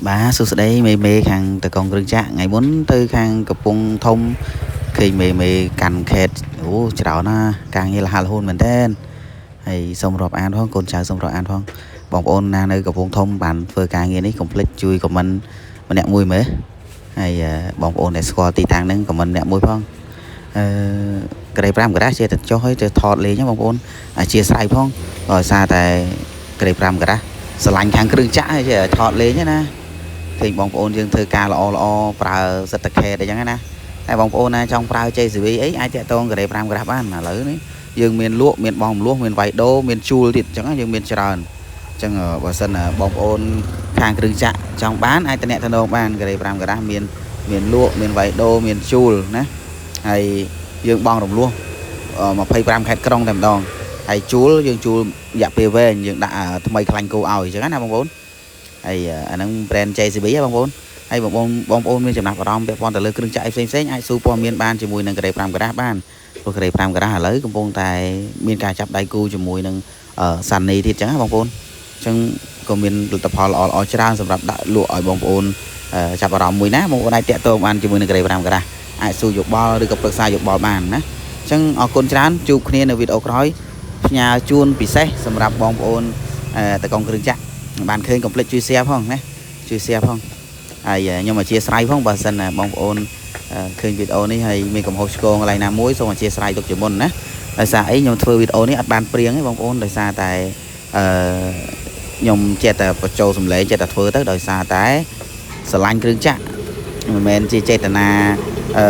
បាទសួស្តីមេមេខាងតកងគ្រឿងចាក់ថ្ងៃមុនទៅខាងកំពង់ធំឃើញមេមេកាន់ខេតអូច្រើនណាស់ការងារលះលហូនមែនតើហើយសូមរាប់អានផងកូនចៅសូមរាប់អានផងបងប្អូនណានៅកំពង់ធំបានធ្វើការងារនេះកុំភ្លេចជួយខមមិនម្នាក់មួយមើលហើយបងប្អូនដែលស្គាល់ទីតាំងហ្នឹងខមមិនម្នាក់មួយផងអឺក្រេ5ក្រាស់ជាតែចុះហើយទៅថតលេងបងប្អូនអធិស្ឋានផងដោយសារតែក្រេ5ក្រាស់ស្រឡាញ់ខាងគ្រឿងចាក់ហើយជាថតលេងណាឃើញបងប្អូនយើងធ្វើការល្អល្អប្រើសិទ្ធិខេតអីចឹងណាតែបងប្អូនណាចង់ប្រើ JCB អីអាចតាក់ទងការ៉េ5ក្រាស់បានឥឡូវនេះយើងមានលក់មានបងមលួសមានវ៉ៃដូមានជួលទៀតអញ្ចឹងយើងមានច្រើនអញ្ចឹងបើសិនបងប្អូនខាងគ្រឿងចាក់ចង់បានអាចតំណតំណងបានការ៉េ5ក្រាស់មានមានលក់មានវ៉ៃដូមានជួលណាហើយយើងបងរំលោះ25ខេត្តក្រុងតែម្ដងហើយជួលយើងជួលរយៈពេលវែងយើងដាក់ថ្មីខ្លាញ់គោឲ្យអញ្ចឹងណាបងប្អូនហើយអាហ្នឹង brand JCB ហ៎បងប្អូនហើយបងប្អូនបងប្អូនមានចំណាប់អារម្មណ៍ពាក់ព័ន្ធទៅលើគ្រឿងចក្រអីផ្សេងផ្សេងអាចសួរព័ត៌មានបានជាមួយនឹងការ៉េ5ក្រាស់បានព្រោះការ៉េ5ក្រាស់ឥឡូវកំពុងតែមានការចាប់ដៃគូជាមួយនឹងសាន់នីទៀតអញ្ចឹងណាបងប្អូនអញ្ចឹងក៏មានលទ្ធផលល្អល្អច្រើនសម្រាប់ដាក់លក់ឲ្យបងប្អូនចាប់អារម្មណ៍មួយណាបងប្អូនអាចតាក់ទងបានជាមួយនឹងការ៉េ5ក្រាស់អាចសួរយោបល់ឬក៏ប្រឹក្សាយោបល់បានណាអញ្ចឹងអរគុណច្រើនជួបគ្នានៅវីដេអូក្រោយផ្ញើជូនពិសេសសម្រាប់បងប្អូនតកងគ្រឿងចាក់បានឃើញកុំភ្លេចជួយ share ផងណាជួយ share ផងហើយខ្ញុំអធិស្ឋានផងបើសិនណាបងប្អូនឃើញវីដេអូនេះហើយមានកំហុសឆ្គងកន្លែងណាមួយសូមអធិស្ឋានទុកជាមុនណាដោយសារអីខ្ញុំធ្វើវីដេអូនេះអត់បានព្រៀងទេបងប្អូនដោយសារតែអឺខ្ញុំចេះតែបញ្ចូលសម្លេងចេះតែធ្វើទៅដោយសារតែស្រឡាញ់គ្រឿងចាក់មិនមែនជាចេតនាអឺ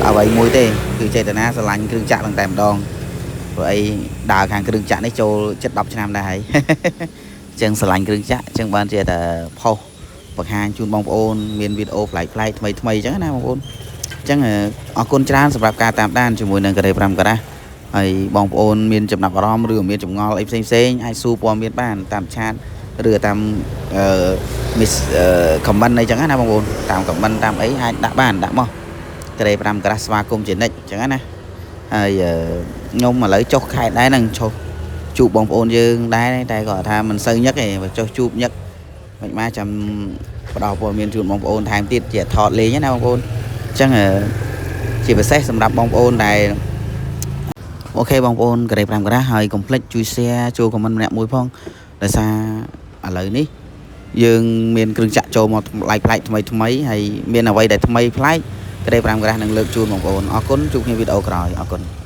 អ្វីមួយទេគឺចេតនាស្រឡាញ់គ្រឿងចាក់ឡើងតែម្ដងព្រោះអីដើរខាងគ្រឿងចាក់នេះចូលជិត10ឆ្នាំដែរហើយចឹងស្រឡាញ់គ្រឿងចាក់ចឹងបានជាតែផុសបង្ហាញជូនបងប្អូនមានវីដេអូប្លែកប្លែកថ្មីថ្មីចឹងណាបងប្អូនចឹងអរគុណច្រើនសម្រាប់ការតាមដានជាមួយនឹងការ៉េ5ការ៉ាស់ហើយបងប្អូនមានចំណាប់អារម្មណ៍ឬមានចម្ងល់អីផ្សេងផ្សេងអាចសួរព័ត៌មានបានតាម chat ឬតាមអឺ miss comment អីចឹងណាបងប្អូនតាម comment តាមអីអាចដាក់បានដាក់មកការ៉េ5ក្រាស់ស្វាគមន៍ជានិច្ចចឹងណាហើយខ្ញុំឥឡូវចុះខេត្តដែរហ្នឹងចុះជួបបងប្អូនយើងដែរតែគាត់ថាមិនសូវញឹកទេបើចុះជួបញឹកមិនមកចាំផ្ដល់ព័ត៌មានជូនបងប្អូនថែមទៀតជាថតលេងណាបងប្អូនអញ្ចឹងជាពិសេសសម្រាប់បងប្អូនដែល OK បងប្អូនការ៉េ5ក្រាស់ហើយកុំភ្លេចជួយ share ចូល comment ម្នាក់មួយផងដោយសារឥឡូវនេះយើងមានគ្រឿងចាក់ចូលមកប្លែកប្លែកថ្មីថ្មីហើយមានអ្វីដែលថ្មីប្លែកការ៉េ5ក្រាស់នឹងលើកជូនបងប្អូនអរគុណជួបគ្នាវីដេអូក្រោយអរគុណ។